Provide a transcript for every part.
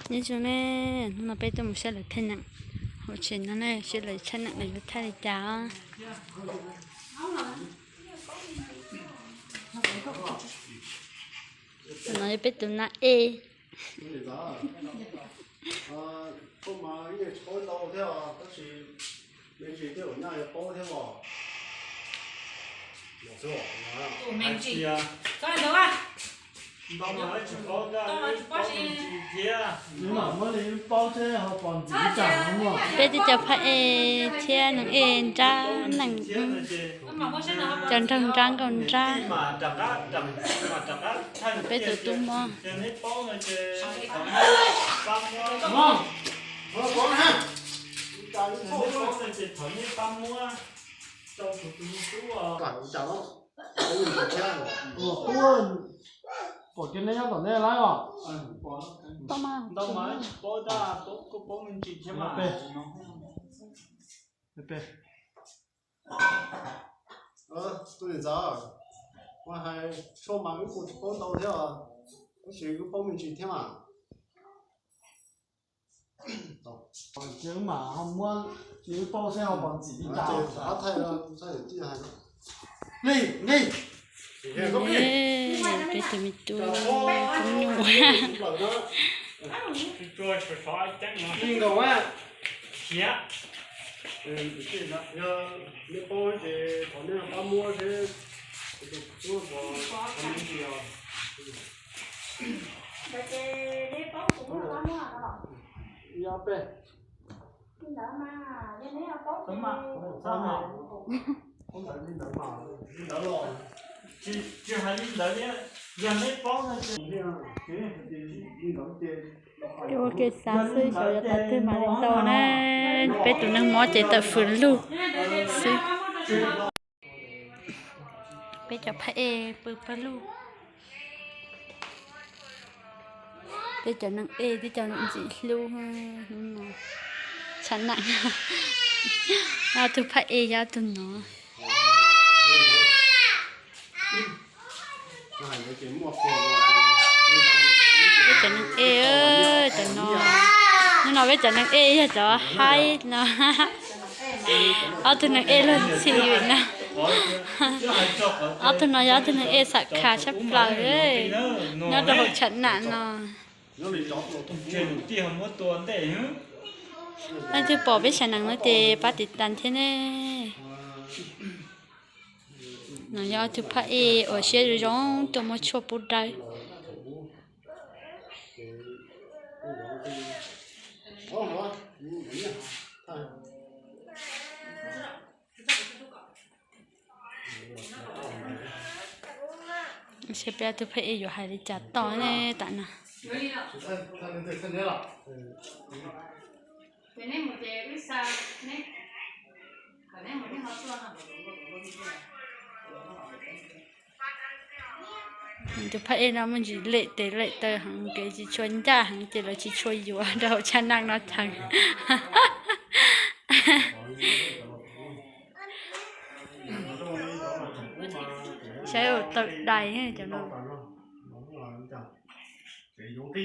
Nyob zoo ne, hnub no peb tuaj mus saib lawv thaij neem hauv tsev no ne, seb lawv thaij neem lawv yuav thaij li cas os. Tus no yog peb tus nab ej. Peb twb cov phaj ej thiab neeg ej nrab neeg, cov nraug nrab nkauj nrab. Peb tus tub mob. Pom kiag neb nyob tom nej lawm os. Tus niam ntxawm, kuv hais tshuaj mas wb kuj tsis paub ntau thiab os, tab sis wb paub me ntsis thiab mas. Ces wb mam ho muab, ces wb paub thiab ho pom ntxim li cas. Li, li. Peb tus me tub, tub nyuj. Li nkaus a. Yog nej paub ces thov nej pab muab seb kuv tus tub puas tau me ntsis os. Yog peb. Tsis hais li ntawd, yog neb paub no ces li ntawd ces Ua kev xav xwb, xyov yuav tau twg mam li tau na. Peb tus neeg mob ces tawm fws lug xwb. Peb cov phaj ej pw pawg lug. Peb cov neeg ej, peb cov ntxim hlub, tshav ntev. Ob tug phaj ej yog ob tug no. Peb cov neeg ej, cov no, hnub no peb cov neeg ej yog cov haib no. Ob tug neeg ej luag ntxhi no. Ob tug no yog ob tug neeg ej xam khas tshaj plaws nyob rau hauv tshav ntev no. Leej twg pom peb sab neeg no ces pab tiv tas thiab ne. No yog ob tug phaj ej uas siab zoo zoo tuaj muab tshuaj pub dawb. Seb peb ob tug phaj ej yuav hais li cas tod ne tam no. Tus phaj ej no muaj ntsis lem tes lem taw heev, kev tsis tshua ncaj heev ces lawv tsis tshua yuav rau hauv tshav ntev no theej. Saib ua tawm dais cov no. Nyob li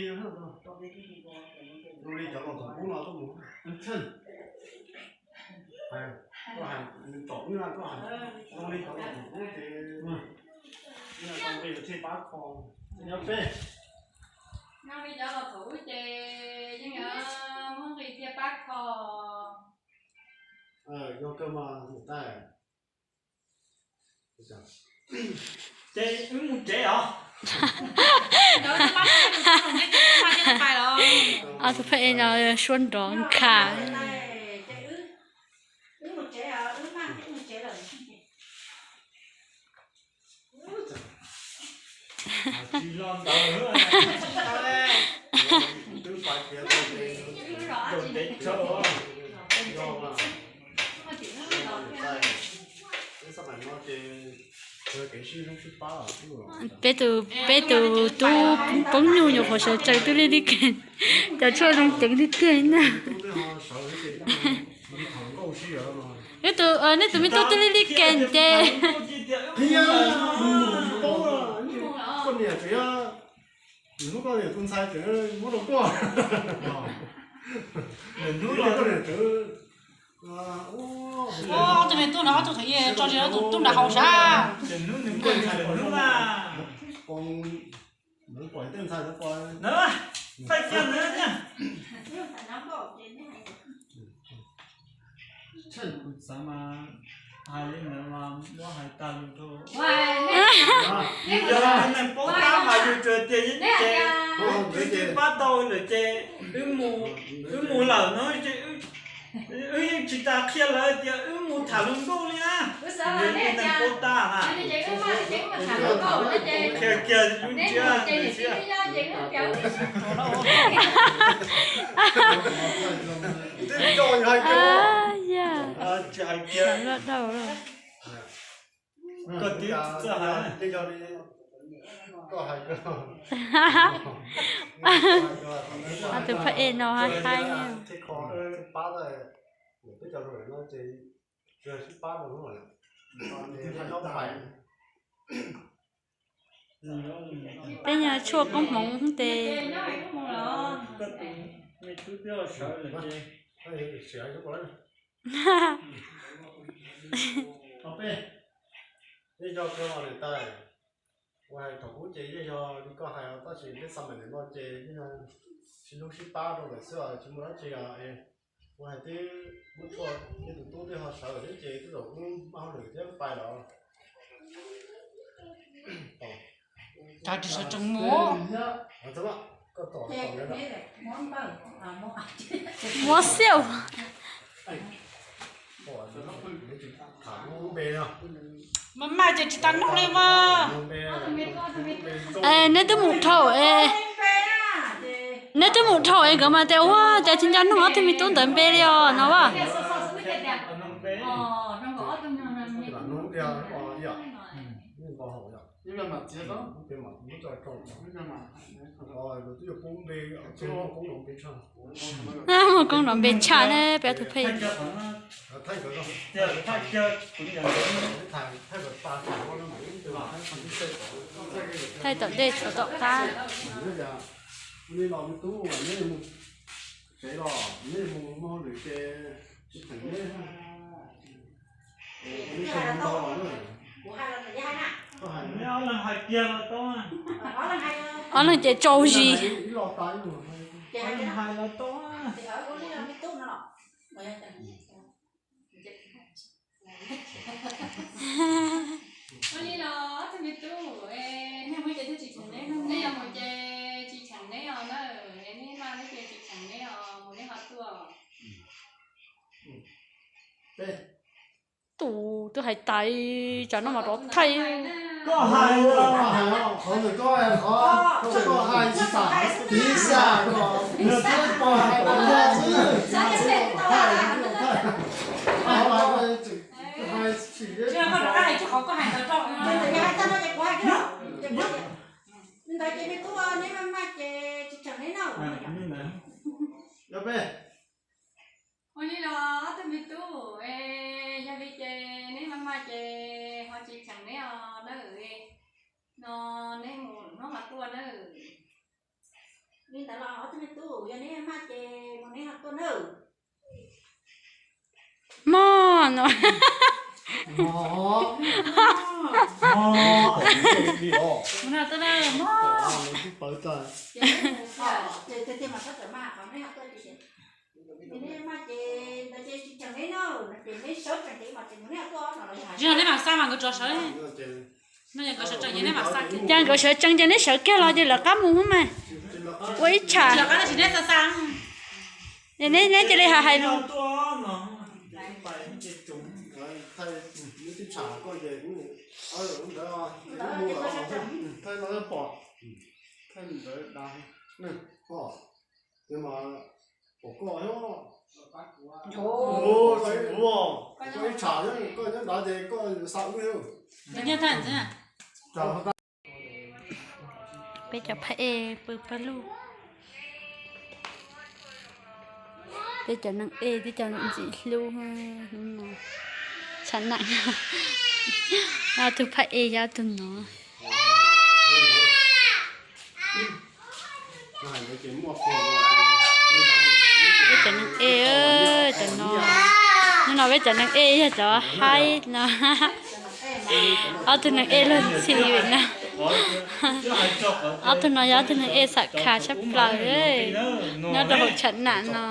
cov los thaum ub ces yeej muab nqi thiaj pab kho. Yog kawg mas niam tais. Ces wb mus tsev os. Ob tug phaj ej no suab nrov nkhav. Peb tus, peb tus tub poob nyuj nyuam qhuav sawv tsees twb li li kev, cov tshuaj zoo ceev tiag tiag na. Wb tus, nej tus me tub twb li li kev ces Hnub koj niam tus ntxhais tseem muab rau koj. Hnub los koj niam tseem, ob tug me tub no ob tug thaum ub tso zis ob tug tub nram haus sav. Hnub nws muaj ntxhais hnub na. Pom tej ntxhais no pom. Thaij kiag ntawd. Tshaj kuv xav mas hais li ntawd mas muab hais tag lus rau. Yog neeg paub tab mas yus tsuas tias ces twb pab tau lawm ces wb mus lawm no ces wb yeej tsis tas qhia lawv tias wb mus tham hluas nkauj li na. Yog neeg paub tab na. Qhia kiag lub ntsiab. Tsis hais kiag. Koj twb txawj hais. Ob tug phab ej no hais hais. Peb nyob tshuaj koob hmoov tes. Ua hais thaum ub ces yeej yog li koj hais, tab sis peb xa me ntawm no ces yeej yog sib hlub sib pab rau lawm xwb os, tsis muaj dab tsi os. Ua hais twb muab tshuaj tej tus tub twb ho sawv lawm thiab ces tej zaum kuj maj hauj lwm thiab pais lawm. Cas tsis sawv tsees mus. Muab xiab. Mas maj ces tsis tas noog li mas. Neb twb mus dhau, neb twb mus dhau es nkawd mas tias ua cas tsis nco noog ob tug me tub ntawd npe li os no as. Muaj koob nrov npe tshaj ne, peb tus phej. Thaij tom ntej tshuav tom qab. Ob leeg ces tsaug zis. Ua li los ob tug me tub, nej mus ces tsis cheem neb os na, neb maj neb ces tsis cheem neb os, mus neb ho tuaj. Tus twb hais tas, tsam no mas rov thaij. Ntawd ces me tub, neb maj maj ces tsis cheem neb na. Ua li los ob tug me tub, yog li ces neb maj maj ces ho tsis cheem neb os na. No neb mus hnub ho tuaj na. Li ntawd los ob tug me tub, yog neb maj ces mus neb ho tuaj na. Mog no. Tsis yog neb mam xa mas nkawd tso sawv. Ces nkawd sawv tsees ces neb sawv kiag los ces lawv qab mus mas. Ua ib tsham. Neb cia li hais hais lus. Peb cov phab ej pw pawg lug. Peb cov neeg ej, peb cov ntxim hlub, hnub no tshav nag. Ob tug phab ej yog ob tug no. Peb cov neeg ej, cov no, hnub no peb cov neeg ej yog cov haib no. Ob tug neeg ej luag ntxhi no. Ob tug no yog ob tug neeg ej xam khas tshaj plaws nyob rau hauv China no.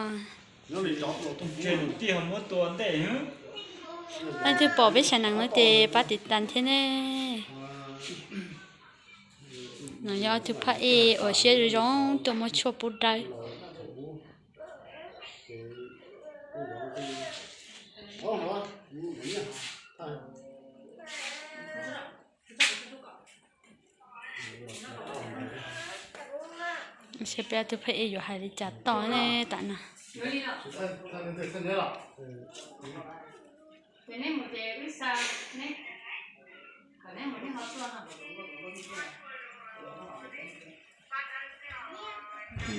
Leej twg pom peb sab neeg no ces pab tiv tas thiab ne. No yog ob tug phaj ej uas siab zoo zoo tuaj muab tshuaj pub dawb. Saib peb ob tug phaj ej yuav hais li cas tod ne tam no.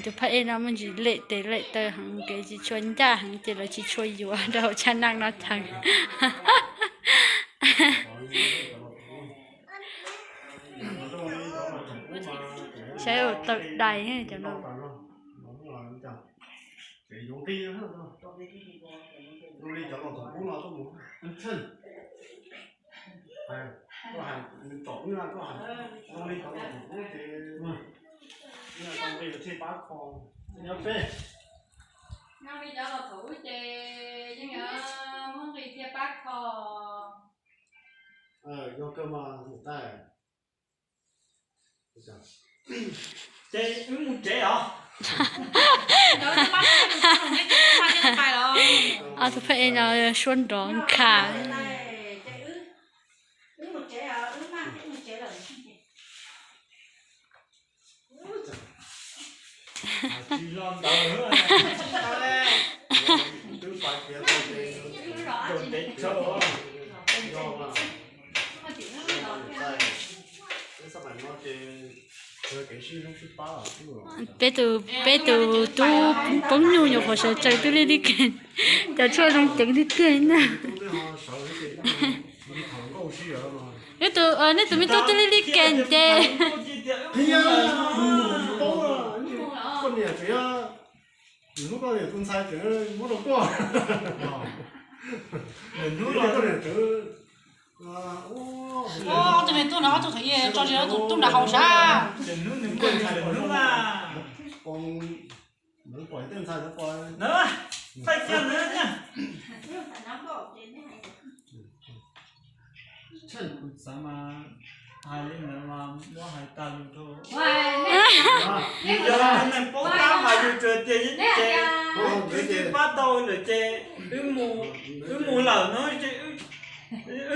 Tus phaj ej no muaj ntsis lem tes lem taw heev, kev tsis tshua ncaj heev ces lawv tsis tshua yuav rau hauv China no theej. Saib tawm dais cov no. Nyob li cov laus thaum ub ces yeej muab nqi thiaj pab kho. Ces wb mus tsev os. Ob tug phaj ej no suab nrov nkhav. Peb tus, peb tus tub poob nyuj nyuam qhuav sawv tsees twb li li kees, cov tshuaj zoo ceev tiag tiag na. Wb tus, nej tus me tub twb li li kees ces. Ob tug me tub no ob tug qhov tso tus tub nram haus sab. Txav mas hais li ntawd mas muab hais tag lus rau. Yog neeg paub tab mas yus tsuas tias yeej ces, wb twb pab tau lawm ces wb mus, wb mus lawm no ces wb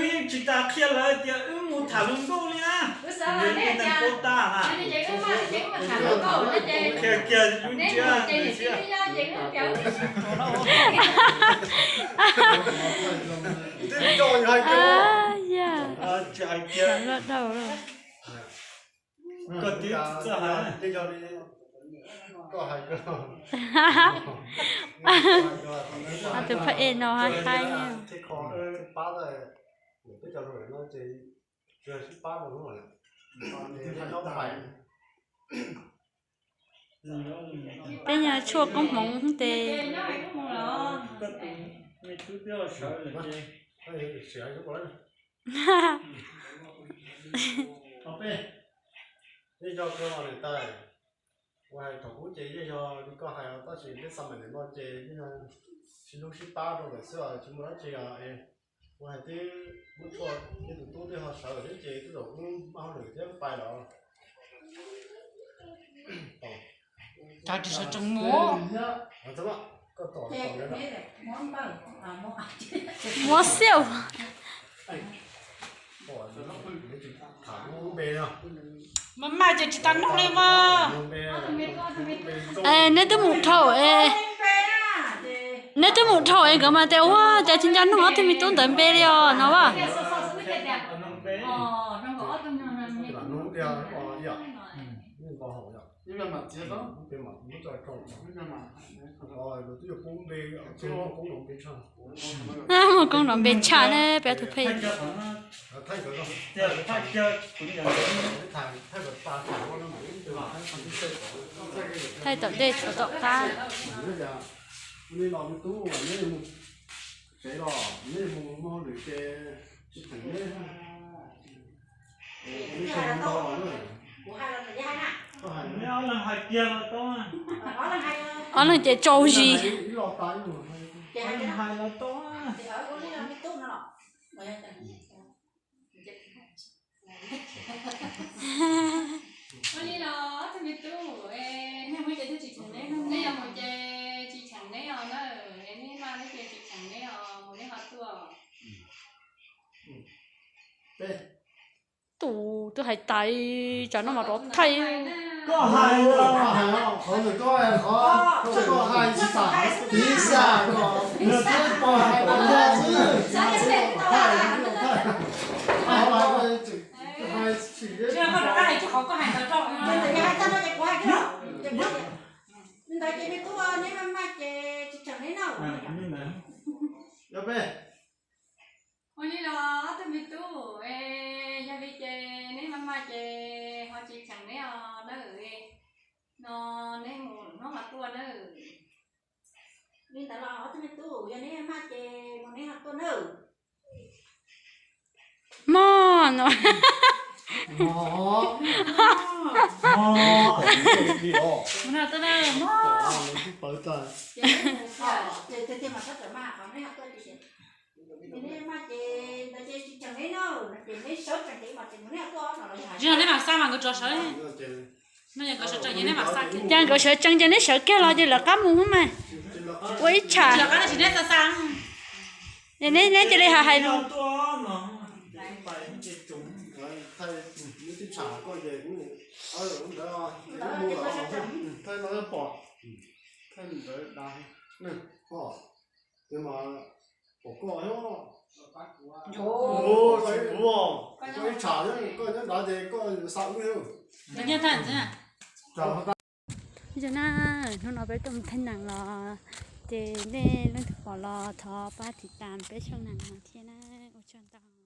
yeej tsis tas qhia lawv tias wb mus tham hluas nkauj li na. Yog neeg paub tab na, qhia kiag lub ntsiab siab. Twb coj hais kiag, tsis hais kiag. Koj twb txawj hais. Tus phaj ej no haib. Peb nyuag tshuaj koob hmoov tes. Nej yog koj niam tais, ua hais thaum ub ces yeej yog li koj hais os, tab sis peb xa mam li no ces yeej yog sib hlub sib pab rau lawm xwb os, tsis muaj dab tsi os. Ua hais twb muab tshuaj, nej tus tub twb ho sawv lawm thiab ces twb zaum wb maj hauj lwm thiab pais lawm. Muab xiab. Mas mas ces tsis tau nug li mas. Neb twb mus dhau, neb twb mus dhau es nkawd mas tias ua cas tsis nco nug ob tug me tub ntawd npe li os no as. Muaj koob nrov npe tshaj na, peb tug pheej. Thaij tom ntej tshuav tom qab. Ob leeg ces tsau zis. Ua li los ob tug me tub, nej mus ces twb tsis cheem neb, neb yuav mus ces tsis cheem neb os na, neb maj neb ces tsis cheem neb os, mus neb ho tuaj. Tus twb hais tas, tsam no mas rov thaij. Ntawd ces me tub, neb maj maj ces tsis cheem neb na. Ua li los ob tug me tub, yog li ces neb maj maj ces ho tsis cheem neb os na. No neb mus hnub ho tuaj na. Li ntawd los ob tug me tub, yog neb maj ces mus neb ho tuaj na. Mog no. Tsis no neb mam xa mas nkawd rov sawv. Cas nkawd sawv tsees ces neb sawv kiag los ces lawv qab mus mas. Ua ib tsham. Es neb cia li hais hais. Zoo na, hnub no peb tuaj mus thaij nees los, ces nej leej twg pom los thov pab tiv tas peb tshooj nees no thiab na. Ua tsaug ntau.